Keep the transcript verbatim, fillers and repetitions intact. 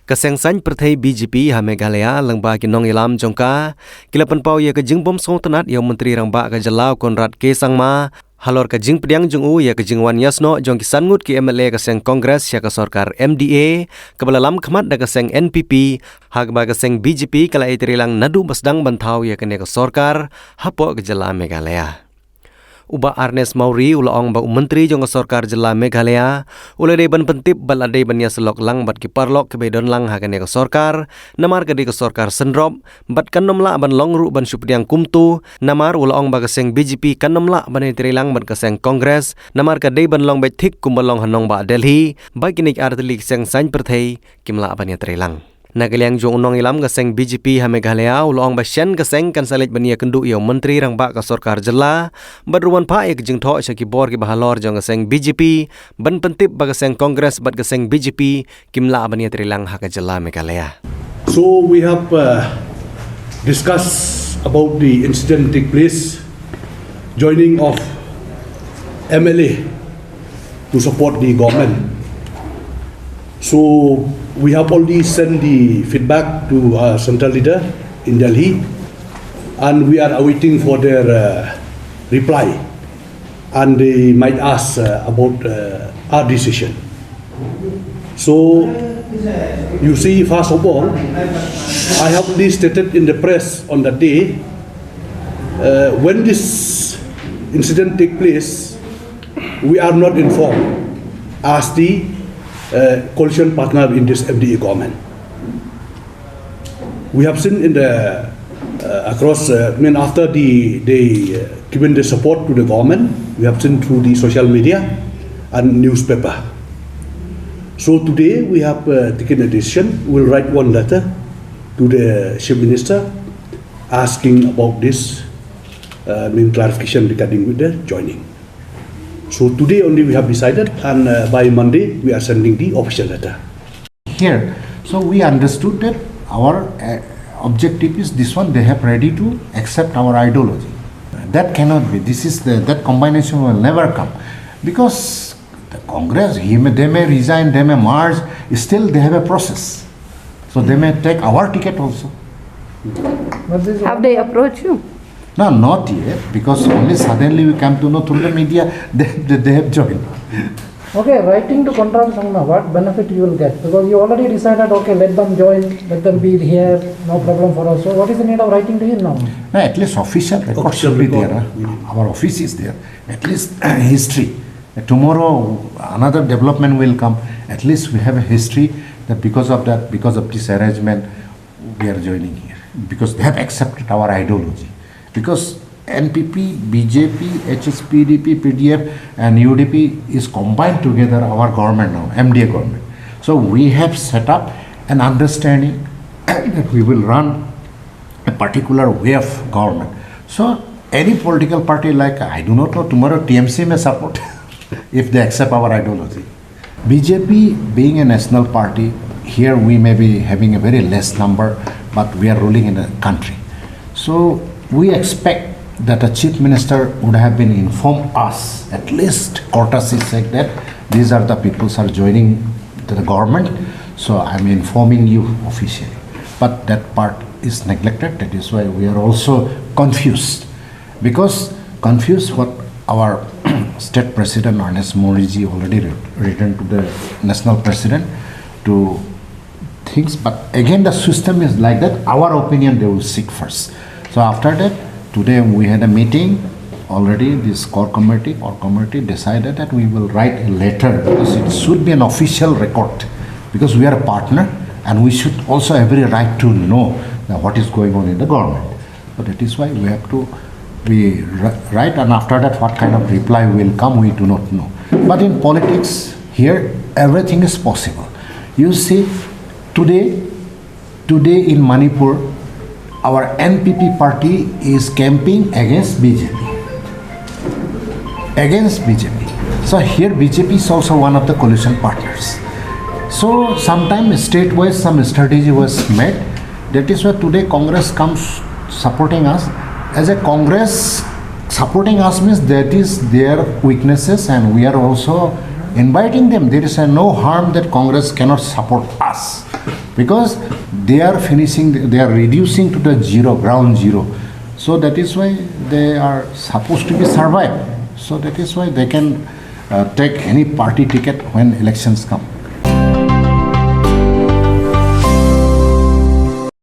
Ka seng saiñ pyrthei B J P ha Meghalaya lyngba ki nongïalam jong ka ki la pynpaw ïa ka jingbym sngewtynnad ïa u Myntri Rangbah ka jylla u Conrad K Sangma halor ka jingpdiang jong u ïa ka jingwan ïasnoh jong ki san ngut ki M L A ka seng Congress sha ka sorkar M D A kaba la lam khmat da ka seng N P P, ha kaba ka seng B J P ka la ïatreilang naduh ba sdang ban thaw ïa kane ka sorkar hapoh ka jylla Meghalaya. U Bah Ernest Mawrie u la ong ba u Myntri jong ka sorkar jylla Meghalaya u la dei ban pyntip bad la dei ban ïasyllok lang bad ki paralok kiba don lang ha kane ka sorkar, namar ka dei ka sorkar syndrop bad kan ym lah ban long ruh ban shu pdiang kumto, namar u la ong ba ka seng B J P kan ym lah ban ïatreilang bad ka seng Congress namar ka dei ban long beit thik kumba long ha nongbah Delhi, ba kine ki artylli ki seng saiñ pyrthei kim lah ban ïatreilang. Na ka liang jong u nongïalam ka seng B J P ha Meghalaya u la ong ba shen ka seng kan sa leit ban ïakynduh ïa u Myntri Rangbah ka sorkar jylla bad ruh wanphah ïa ka jingthoh sha ki bor kiba halor jong ka seng B J P ban pyntip ba ka seng Congress bad ka seng B J P kim lah ban ïatreilang ha ka jylla Meghalaya. So we have uh, discussed about the incident take place, joining of M L A to support the government. So we have already sent the feedback to our central leader in Delhi, and we are awaiting for their uh, reply. And they might ask uh, about uh, our decision. So you see, first of all, I have already stated in the press on that day uh, when this incident take place, we are not informed as the uh, coalition partner in this M D A government. We have seen in the uh, across, uh, I mean, after the they uh, given the support to the government, we have seen through the social media and newspaper. So today we have uh, taken a decision. We'll write one letter to the chief minister asking about this uh, I mean clarification regarding with the joining. So today only we have decided, and uh, by Monday we are sending the official letter. Here. So we understood that our uh, objective is this one, they have ready to accept our ideology. That cannot be. This is the, that combination will never come. Because the Congress, he may, they may resign, they may merge, still they have a process. So they may take our ticket also. Have they approached you? No, not yet, because only suddenly we come to know through the media that they, they have joined. Okay, writing to Conrad Sangma, what benefit you will get? Because you already decided, okay, let them join, let them be here, no problem for us. So what is the need of writing to him now? No, at least official record should be there. Our office is there. At least history. Tomorrow another development will come. At least we have a history that because of that, because of this arrangement, we are joining here. Because they have accepted our ideology. Because N P P, B J P, H S P D P, P D F and U D P is combined together our government now, M D A government. So we have set up an understanding that we will run a particular way of government. So any political party, like, I do not know, tomorrow T M C may support if they accept our ideology. B J P being a national party, here we may be having a very less number, but we are ruling in the country. So we expect that the chief minister would have been informed us, at least courtesy sake, that these are the people are joining the government, so I am informing you officially. But that part is neglected, that is why we are also confused. Because confused what our state president Ernest Mawrie ji already writ- written to the national president to things, but again the system is like that, our opinion they will seek first. So after that, today we had a meeting already, this core committee, core committee decided that we will write a letter because it should be an official record, because we are a partner and we should also have every right to know that what is going on in the government. So that is why we have to be ri- right, and after that, what kind of reply will come, we do not know. But in politics, here everything is possible. You see, today, today in Manipur, our N P P party is campaigning against B J P. Against B J P. So here B J P is also one of the coalition partners. So sometimes state-wise some strategy was made. That is why today Congress comes supporting us. As a Congress supporting us means that is their weaknesses, and we are also inviting them. There is a no harm that Congress cannot support us. Because they are finishing, they are reducing to the zero, ground zero. So that is why they are supposed to be survive. So that is why they can uh, take any party ticket when elections come.